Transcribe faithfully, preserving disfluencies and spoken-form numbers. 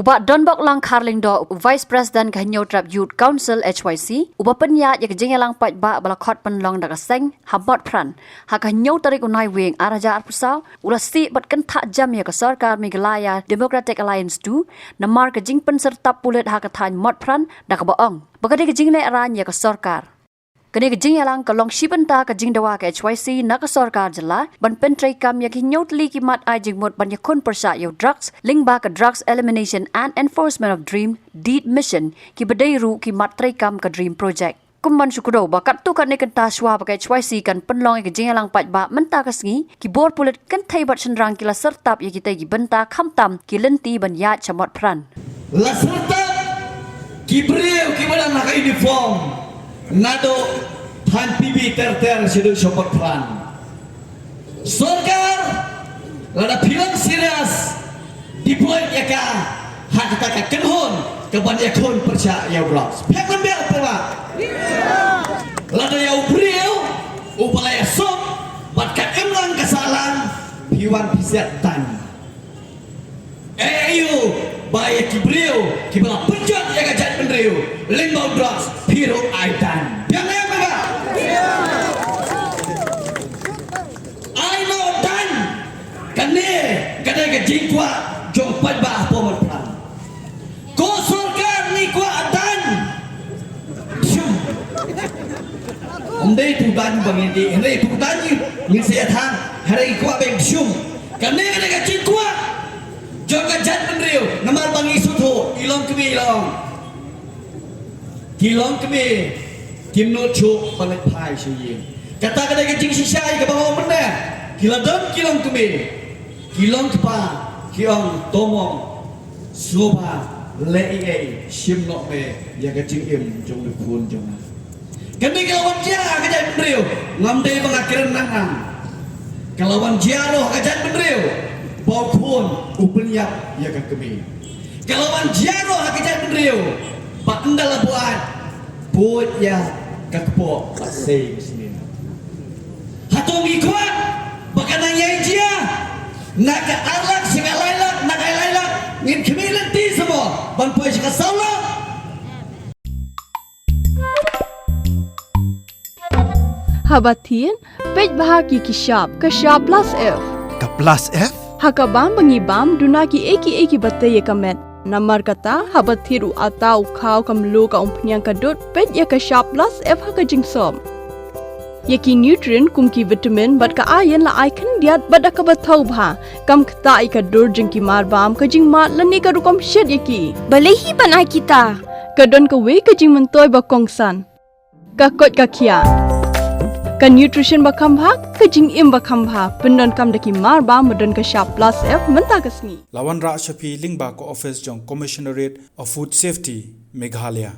U Bah Donbok Langkhar Lyngdoh, u Vice President ka Hynñiewtrep Youth Council H Y C, uba pynïaid ïa ka jingïalang paidbah ba la khot pynlong da ka seng ha Motphran ha ka hynñiew tarik u Naiwieng ar hajar arphew saw, u la sih bad kynthah jam ïa ka sorkar Meghalaya Democratic Alliance two namar ka jingpynsyrtap pulit ha ka thaiñ Motphran, da kaba ong ba ka dei ka jinglehrain ïa ka sorkar. Kane ka jingïalang ka long shi bynta ka jingdawa ka H Y C na ka sorkar jylla ban pyntreikam ïa ki hynñiew tylli ki mat ai jingmut ban ïakhun pyrshah ïa u drugs lyngba ka Drugs Elimination and Enforcement of DREAM, DEED Mission, kiba dei ruh ki mat treikam ka DREAM Project. Kum ban shu kdew ba katto katne kynta shuwa ba ka H Y C kan pynlong ïa ka jingïalang paidbah mynta ka sngi, ki bor pulit kynthei bad shynrang ki la syrtap ïa kitei ki bynta khamtam ki lynti ban ïaid sha Motphran. La syrtap ki briew kiba dang ha ka uniform naduh thaiñ P B ter ter shaduh sha Motphran. Sorkar, lada phi long serious, deploy ïa ka ha kata ka kynhun kaban ïakhun pyrshah ïa u drugs. Phi ïa kynmaw, phi ba lada ïa u briew uba la ïasuk bad ka imlang ka sahlang, phi wan phi siat tang. Aïu ba ïa ki briew kiba la pynjot ïa ka jaitbynriew lyngba u drugs, phi ruh ai dan. Biang ïa ka ba ai noh dan. Kane ka dei ka jingkwah jong paidbah hapoh Motphran. Ko sorkar, ngi kwah dan. Shum. Ym dei tu dan ba ngi dei, hynrei tu dan ngi, ngi sa ïa thang, hynrei ngi kwah beit shum. Kane ka dei ka jingkwah jong ka jaitbynriew, namar ba ngi sngewthuh, i longkmie i long. Ki longkmie kim nud shuh ban leit phai sha ïing. Kata ka dei ka jingshisha ïa kaba nga ong mynne. Ki la don ki longkmie, ki longkpa ki ong, to mong, sngewbha leh ei ei, shim noh me ïa ka jingim jong u khun jong nga. Kane ka la wan jia ha ka jaitbynriew, ngam dei ba nga kren nang nang. Ka la wan jia ruh ha ka jaitbynriew ba u khun u pynïap ïa ka kmie. Ka la wan jia ruh ha ka jaitbynriew ba ynda la buaid, buaid ïa ka kpoh ba sei ka snem. Hato ngi kwah ba ka nang ïai jia na ka ar lak sha ka lai lak, na ka lai lak? Ngin khmih lynti sa mo ban poi sha ka saw lak. Haba thied, peit bha ïa ki shap, ka shap plus F. Ka plus F? Ha ka bam ba ngi bam, duna kiei kiei kiba tei ïa ka met. Namar kata, haba thied u atta, u khaw, ka mluh, ka umphniang, ka dud, peit ïa ka shap plus F ha ka jingsop. Ïa ki nutrient kum ki vitamin bad ka iron la ai khyndiat bad da kaba thaw bha. Kam ktah ïa ka dur jong ki marbam, ka jingmad lane ka rukom shet ïa ki. Balei hi ban ai kita? Ka don kawei ka jingmyntoi ba kongsan. Ka koit ka khiah. Ka nutrition ba kham bha, ka jingim ba kham bha. Pyndonkam da ki marbam ba don ka shap plus F mynta ka sngi. La wanrah sha phi lyngba ka office jong Commissionerate of Food Safety, Meghalaya.